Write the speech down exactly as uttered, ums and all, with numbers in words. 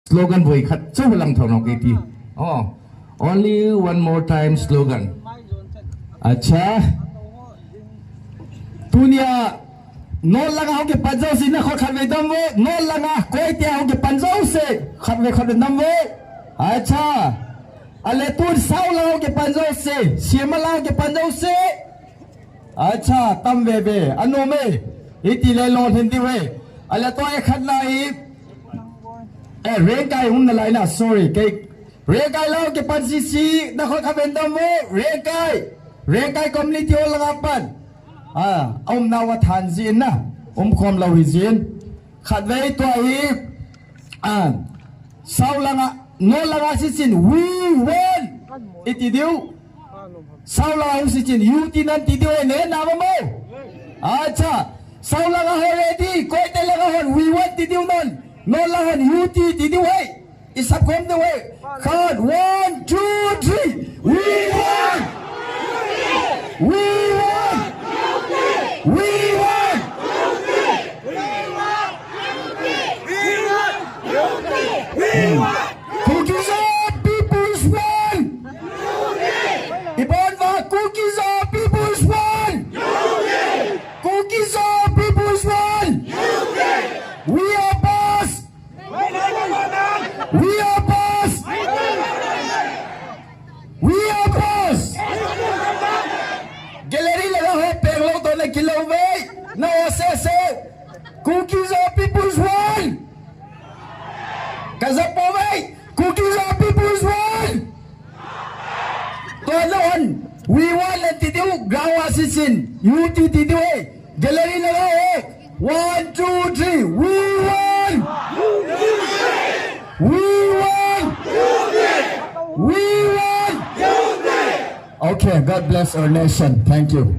Slogan voi khat chu lang thong nong kiti. Oh, only one more time slogan. Acha. Tunia, non langa hung kipan jouse, na khut khatvei dam vo. Non langa, koitea hung kipan jouse, khatvei khatvei dam vo. Acha. Ale tun sao langa hung kipan jouse, siama langa hung kipan jouse. Acha, tam veve, anom e. Iti le lon hin diu e. Ale tua e khatna hi. Eh, Rengkai um nalai na, sorry. Kei, Rengkai langa hung kipan sese, na khut khatvei dam vo, Rengkai. Rengkai community hall langa pan. Ah, aumnau a than jin na. Um khom lou hi jin. Khatvei tua hi. Ah, sao langa, non langa sesen, we won. Iti diu. Sao langa hung sesen, U T nan ti diu e, ne na mo. Acha. Sao langa ho ready, koite langa hon, we won ti diu non. Non langa hon, U T ti diu e. Isap khom diu e. Khat, one, two, three. We won! We won! We won! Kuki Zo People's Front! Ibola Kuki Zo People's Front! Kuki Zo People's Front! We are boss! We are boss! We are boss! Gallery langa ho peng lou to na kilou ve. Na ho sese. Kuki Zo People's Front! Ka ja pove. Kuki Zo People's Front! Tua lou hon, we won le ti diu, ground a sesen, U T ti diu e, gallery langa ho. One, two, three, we won! We won! We won! Okay, God bless our nation. Thank you.